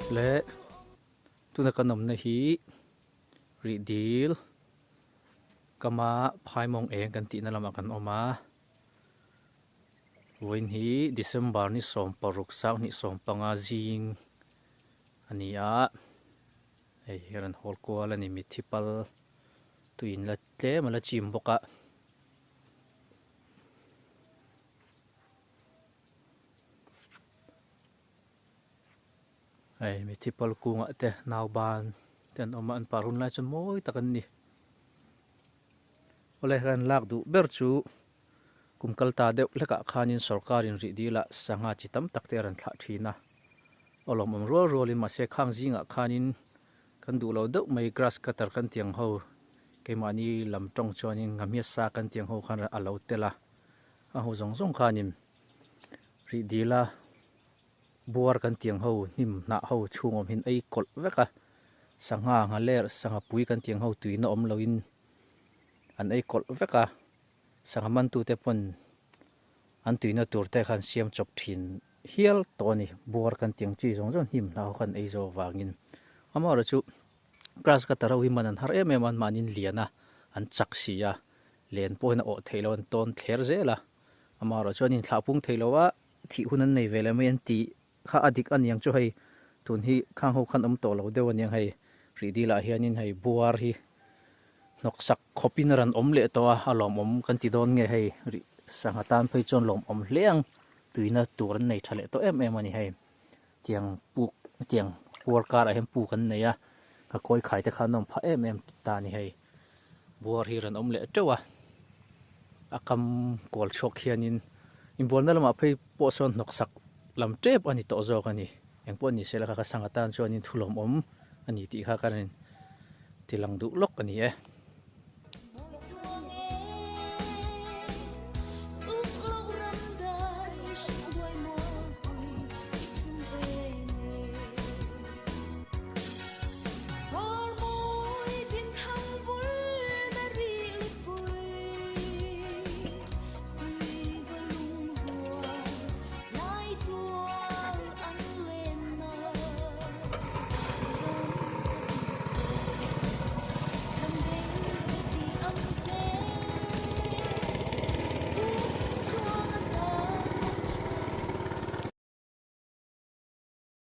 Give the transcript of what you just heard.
Le tuna kan awmna hi rih dil kama phaimawng eng kan tihna lamah kan awm a vawiin hi December ni 16 2025 zing a ni a hei hi rawn hawl kual a ni mitthi pal tuiin la tlem a la chim bawk a. Hei mitthi pal kungah te nauban te an awm a an par hun lai chuan mawi tak an ni. Awle kan lak duh ber chu kum kal ta deuh hlekah khanin sorkarin rih dilah sangha chi tam tak te a rawn thlah thin a. Aw lawmawm rual rualin mahse khang zingah khanin kan duh lo deuh mai grass cutter kan tiang ho keimahni lam tawng chuanin ngahmiasa kan tiang ho khan a lo tel a. A ho zawng zawng khanin rih dila buar kan tiang ho hnim hnah ho chhung awm hian ei kawlh vek a, sangha nghaler sangha pui kan tiang ho tuina awm loin an ei kawlh vek a, sangha mantute pawn an tuina tur te khan siam chawp thin hial tawh a ni, buar kan tiang chi zawng zawng hnim hnah ho khan ei zawk vangin amaherawhchu grass cutter ho hi man an har em em a an mahni lian a an chak si a. Len pawhin a awh theih loh an tawn thler zel a, amaherawh chuan inthlah pung thei lo a, thih hun an nei ve leh mai an tih kha a dik aniang chu hei tun hi khang ho khan awm tawh lo deuh aniang hei rih dilah hianin hei buar hi hnawksak khawpin a rawn awm leh tawh a, a lawmawm kan ti dawn nge hei rih sangha tan phei chuan lawmawm hle ang tuina tur an nei tha leh tawh em em a ni hei tiang puk tiang puar karah hian puk an nei a, ka kawi khai te kha an awm phah em em ta a ni hei. Buar hi rawn awm leh teuh a, a kam kual chhuak hianin inbualna lamah phei pawh sawn hnawksak lam tep a ni tawh zawk a ni. Engpawh ni sela kha ka sang atan chuanin thulawmawm a ni tih kha ka rawn tilang duh lawk a ni e.